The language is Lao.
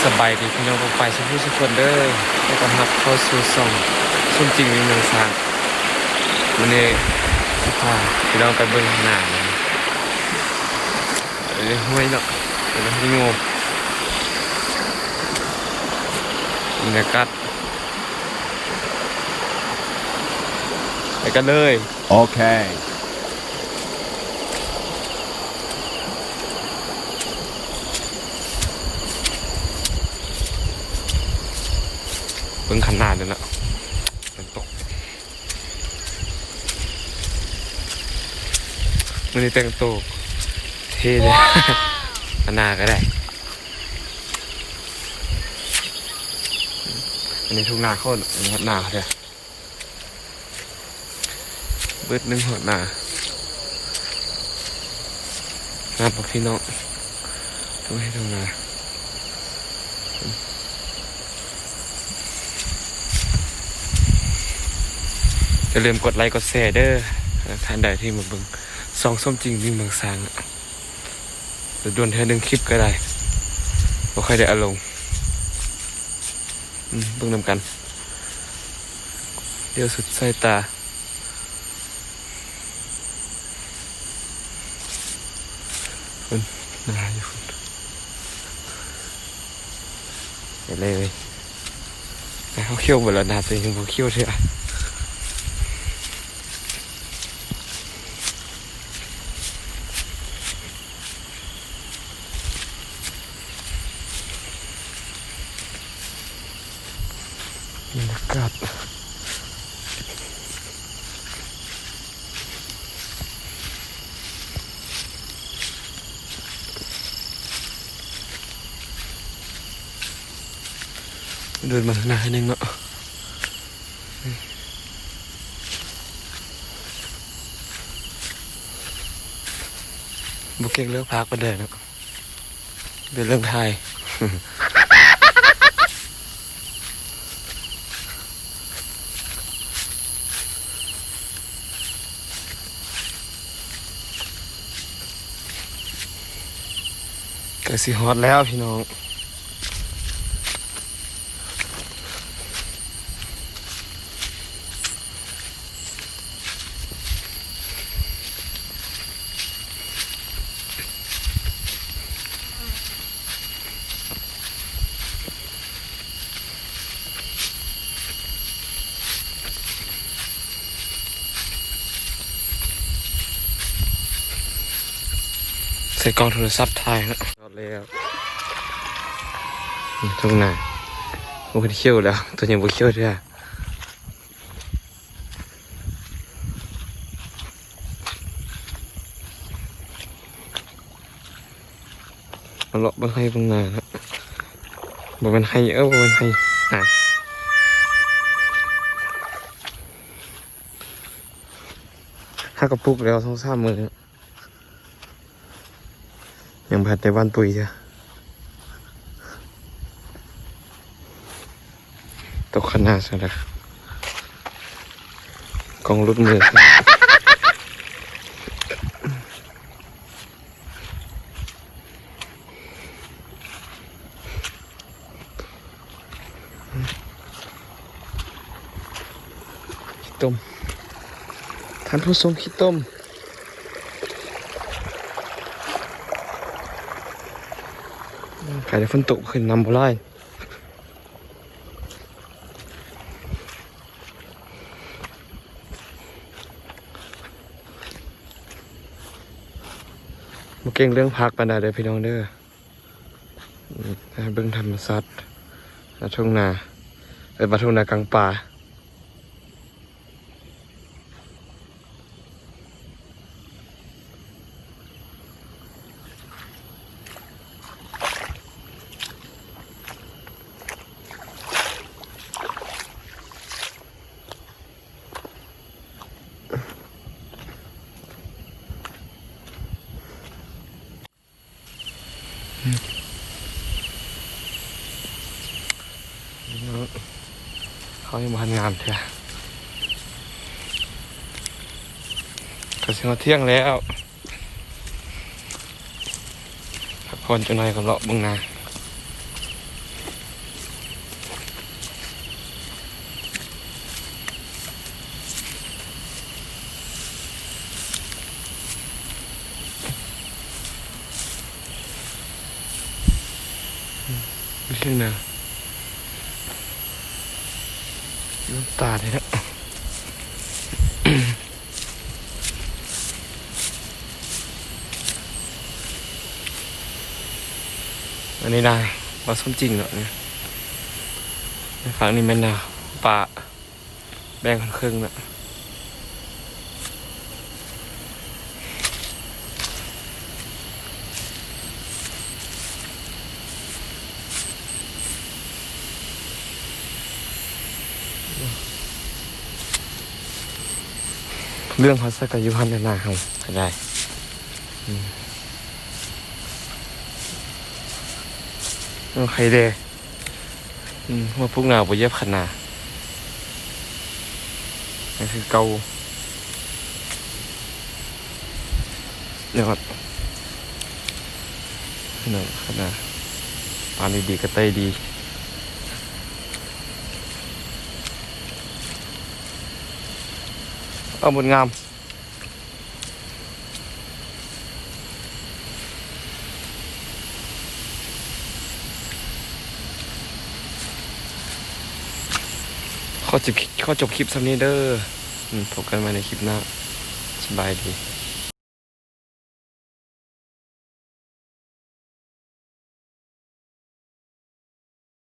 ສະບາຍດີພີ່ນ້ອງປ້ອງປາຍສູ່ຜູ້ສູ່ຄົນເດີ ແລ້ວກໍຮັບເຂົ້າສູ່ຊ່ອງສົມຈິງວິນເມືອງຊ້າງ. ມື້ນີ້ຊິພາພີ່ນ້ອງໄປເບິ່ງນາ ເອີ ຫ້ວຍເນາະ ເປັນຫ້ວຍໂງ່ ບັນຍາກາດ ໄປກັນເລີຍ. ໂອເຄ ເບິ່ງຂະໜາດເລີຍເນາະ ຝົນຕົກ. ມື້ນີ້ແຕ່ງໂຕເທ່ເດ້ ຫານາກໍໄດ້. ອັນນີ້ທົ່ງນາໂຄດ ອັນນີ້ຫານາເດ້. ເບິດໜຶ່ງຮອດນາ ງາມບໍ່ພີ່ນ້ອງ ທົ່ງໄຮ່ທົ່ງນາ. ຢ່າລືມກົດໄລກົດແຊເດີ ທ່ານໃດທີ່ມາເບິ່ງຊ່ອງສົມຈິງວິນເມືອງຊ້າງ. ດົນໆເທື່ອໜຶ່ງຄລິບກໍໄດ້ ບໍ່ຄ່ອຍໄດ້ເອົາລົງ. ອືມ ເບິ່ງນຳກັນ ດຽວສຸດສາຍຕາ. ພຸ້ນ ນາຢູ່ພຸ້ນ ໄປເລີຍ. ເຮົາຂຽວເບິດແລ້ວ ນາຕົວເອງບໍ່ຂຽວເທື່ອ. ບັນຍາກາດ ເດີນມາທາງໜ້າໜຶ່ງເນາະ. ບໍ່ເກັ່ງເລື່ອງພາກປານໃດເນາະ ເປັນເລື່ອງຖ່າຍ. ໃກ້ຊິຮອດແລ້ວພີ່ນ້ອງ. ໃສ່ກ້ອງໂທລະສັບຖ່າຍເນາະ. ຮອດແລ້ວ ທົ່ງນາ. ໂອ້ ເພິ່ນຂຽວແລ້ວ ຕົວຍັງບໍ່ຂຽວເທື່ອ. ມາເລາະເບິ່ງໄຮ່ເບິ່ງນາເນາະ. ບໍ່ແມ່ນໄຮ່ ເອີ ບໍ່ແມ່ນໄຮ່ ນາ. ຫາກະປຸກແລ້ວສອງສາມມື້ ຍັງບໍ່ທັນໄດ້ຫວ່ານປຸ໋ຍເທື່ອ. ຕົກຂະໜາດຊັ້ນລະ ກ້ອງຫຼຸດມື. ຂີ້ຕົມ ທ່ານຜູ້ຊົມ ຂີ້ຕົມ. ກາຍແຕ່ຝົນຕົກຂຶ້ນ ນ້ຳບໍ່ຫຼາຍ. ບໍ່ເກັ່ງເລື່ອງພາກປານໃດເດີພີ່ນ້ອງເດີ. ອືມ ໃຫ້ເບິ່ງທຳມະຊາດ ນາທົ່ງນາ ເອີ້ນວ່າທົ່ງນາກາງປ່າ. ເຮົາຍັງບໍ່ທັນງາມເທື່ອ ກໍຊິຮອດທ່ຽງແລ້ວ ພັກຜ່ອນຈັກໜ່ອຍ ກັບເລາະເບິ່ງນາ. ຢູ່ເທິງນາ ນ້ຳຕາເດ້ເນາະ. ອັນນີ້ນາ ວ່າສົມຈິງເນາະນີ້. ໃນຝັ່ງນີ້ແມ່ນນາປ່າ ແບ່ງເຄິ່ງເນາະ. ເລື່ອງເຮົາໃສ່ກະຢູ່ຫັ້ນແຫຼະນາເຮົາກະໄດ້. ອືມ ເອົາໄຂ່ແດ່. ອືມ ຫົວພຸກນາບໍ່ຢຽບຄັນນາ ຍັງຄືເກົ່າ. ຍອດ ພີ່ນ້ອງ ຂະໜາດປານດີໆ ກະໄຕ້ດີ. ເອົາ ໝົດງາມ. ຂໍຈົບ ຂໍຈົບຄລິບສ່ຳນີ້ເດີ. ອືມ ພົບກັນໃໝ່ໃນຄລິບໜ້າ. ສະບາຍດີ.